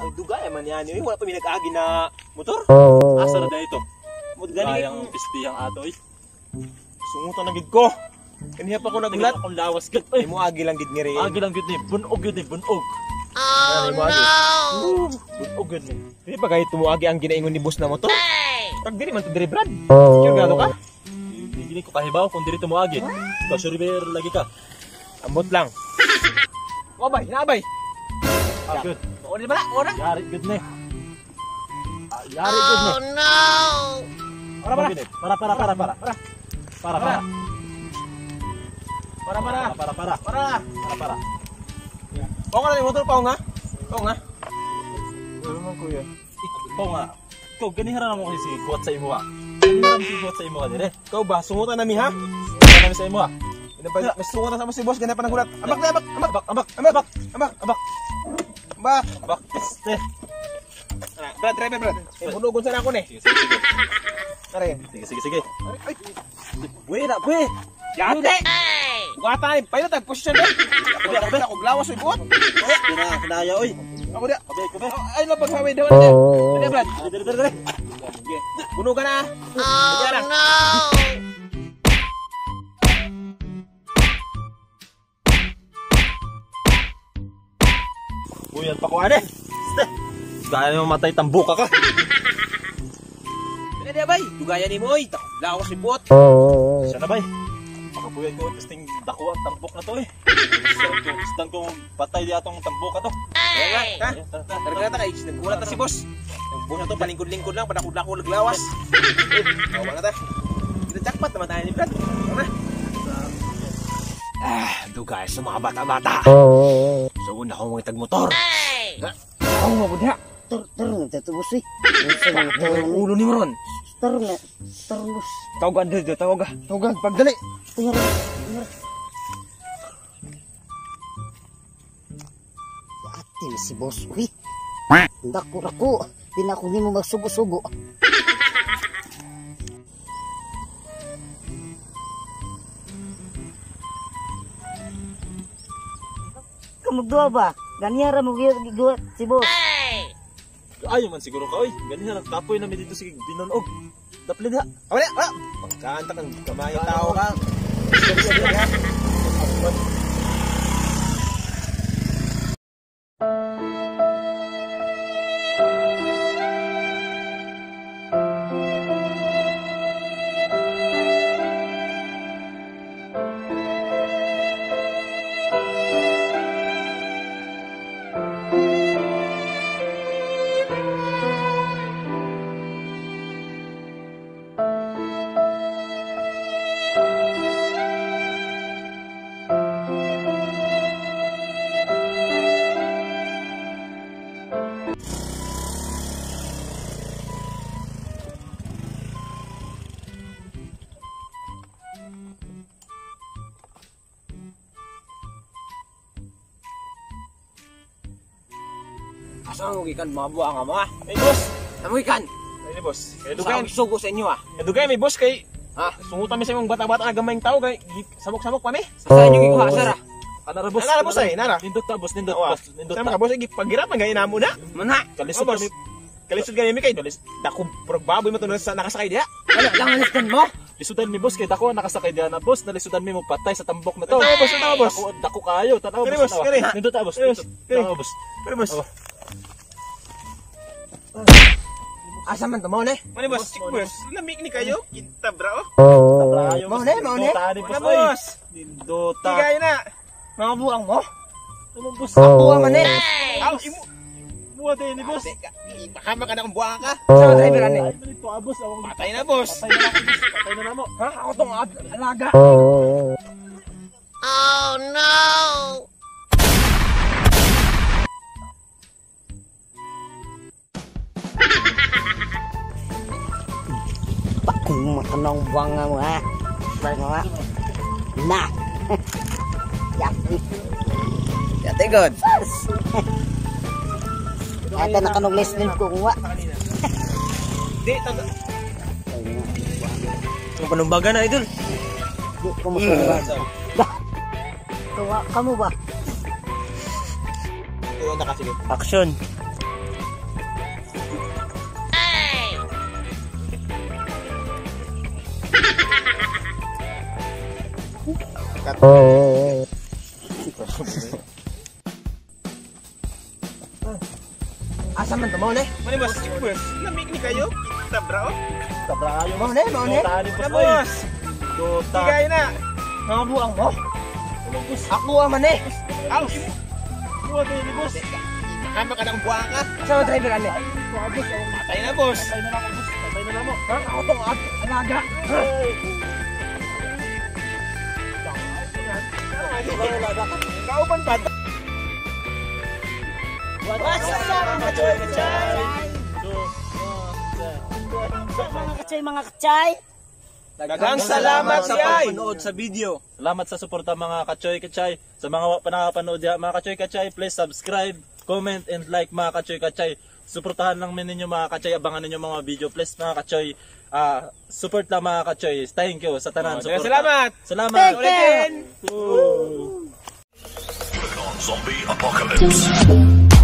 Ang dugay man yan. Wala pa may nag-agi na motor. Asa na dahil ito? Gani Kayang pistihang ato eh. Sungutan na gid ko. Kaniya pa ko nagulat. Akong lawas gid eh. Imo agi lang gid ngiri. Agi lang gid ni, bunog gid ni, bunog. Oh no. Bunog gid ni. Di ba kay tumuagi ang ginaingon ni boss na motor? Pag dili man to diri Brad. Sure ka? Di gini ko kahibaw kung diri tumuagi. Ikaw sure lagi ka. Ambot lang. Obay, naabay. Ah, good. Mauna ba? Ora. Yari gid ni. Yari gid ni. Oh no! Ora para. Para para para para. Para. Para para. Para para. Para para. Para. Para para. Pao nga na motor pao nga. Pao nga. Wala man kuya. Ikaw nga. Ikaw ganihara na mo kasi si buhat sa imo ah. Ganihara si buhat sa imo dire. Ikaw ba sungutan nami ha? Sungutan nami sa imo ah. Mas sungutan sa mo si boss ganyan pa nagulat. Ambak na ambak ambak ambak ambak ambak ambak ambak ambak. Este. Brad, driver Brad. Eh bunugon sana ako ni. Sige sige sige. Tara. Sige sige sige. Ay. Buwe na buwe. Yate. Gata ni pilot ang posisyon ba? Ako ako glawas oy buot. Kina kinaya oy. Ako dia. Kabe kabe. Ay lo paghaway daw na. Dali Brad. Dali dali dali. Sige. Bunugan na. Oh no! Buyan pa ko ane. Este. Gaya mo matay tambuka ka. Dali dia bay. Dugayan nimo oy. Lawas ni buot. Siya na bay. Makabuyan ko testing dako ang tambok na to eh. Isdan ko patay di atong tambok ka to. Kaya nga, ha? Tara na ta kay nagkulat ta si boss. Ang boss na to palingkod-lingkod lang padakod-dakod laglawas. Tawa na ta. Kita jackpot naman tayo ni Brad. Tara. Ah, dugay sa mga bata-bata. So una akong mga tagmotor. Ako nga budha. Tur tatubos eh. Ulo ni Moron. Tur na. Tur bos. Tawagan dito, tawaga. Tawagan pagdali. Tingnan. Ate si boss uy. Dako rako. Di na ako nimo magsubo-subo. Kamugduha ba? Ganyan ra mo giguat si boss. Ayaw man siguro ka oy. Ganyan lang kapoy na mi dito sige binunog. Daplin ha. Wala, wala. Pagkaanta kang kamay tao ka. Asa mo gikan mga buang nga mga? Hey boss. Amo gikan. Ay boss. Kay Dugay sugo sa inyo ah. Dugay may boss kay ha? Sungutan mi sa imong bata-bata nga gamayng tao kay samok-samok pa mi. Sa inyo gikuha sara. Anara boss. Anara boss ay, nara. Nindot ta boss, nindot boss, nindot ta. Sama ka boss, pagirapan gani namo na. Mana. Kalisod kami. Kalisod gani mi kay dako prog baboy man to sa nakasakay diha. Wala lang anistan mo. Lisudan mi boss kay dako nakasakay diha na boss, nalisudan mi mo patay sa tambok na to. Tanaw boss, tanaw boss. Dako kayo, tanaw boss. Nindot ta boss. Tanaw boss. Kani boss. Asa man to mo ne? Mani boss, boss. Lamig ni kayo, kita bra oh. Mo ne, mo ne. Boss. Nindota. Kayo na. Mga buang mo. Ano boss? Buang man eh. Aw, imo. Buwa din ni boss. Baka maka na kung buang ka. Sa driver ani. Ay, manito ah boss, awang patay na boss. Patay na lang boss, patay na namo. Ha, ako tong alaga. Oh no! Kung matanong buang mo ha. Bang mo. Na. Yati. Yati god. Ata nakanong lesson ko kuha. Di taga. Ang panumbaga na idol. Di ko musulbag. Tuwa kamo ba? Tuyo na ka, sige. Action. Asa man to mo ne? Mani boss, boss. Lamig ni kayo. Kita bra oh. Tabra kayo. Mao ne, mao ne. Dota ni Na boss. Oy. boss. Dota. Bigay na. Mga buang mo. Ako ang man eh. Aw. Buwa kayo ni boss. Kama ka ng buwang ka. Asa man driver ane? Patay na boss. Patay na lang ako, boss. Patay na lang mo. Ha? Ako tong alaga. Kauban pa. What's up, mga kachay kachay? Mga kachay, mga kachay. Daghang salamat sa sa pagpanood sa video. Salamat sa suporta, mga kachoy kachay. Sa mga wa pa nakapanood diha, mga kachoy kachay, please subscribe, comment and like, mga kachoy kachay. Suportahan lang min ninyo, mga kachay, abangan ninyo mga video. Please, mga kachoy, support lang, mga kachoy. Thank you sa tanan Oh, daghang suporta. salamat. Salamat. Thank you. Ulitin. Woo. Zombie Apocalypse.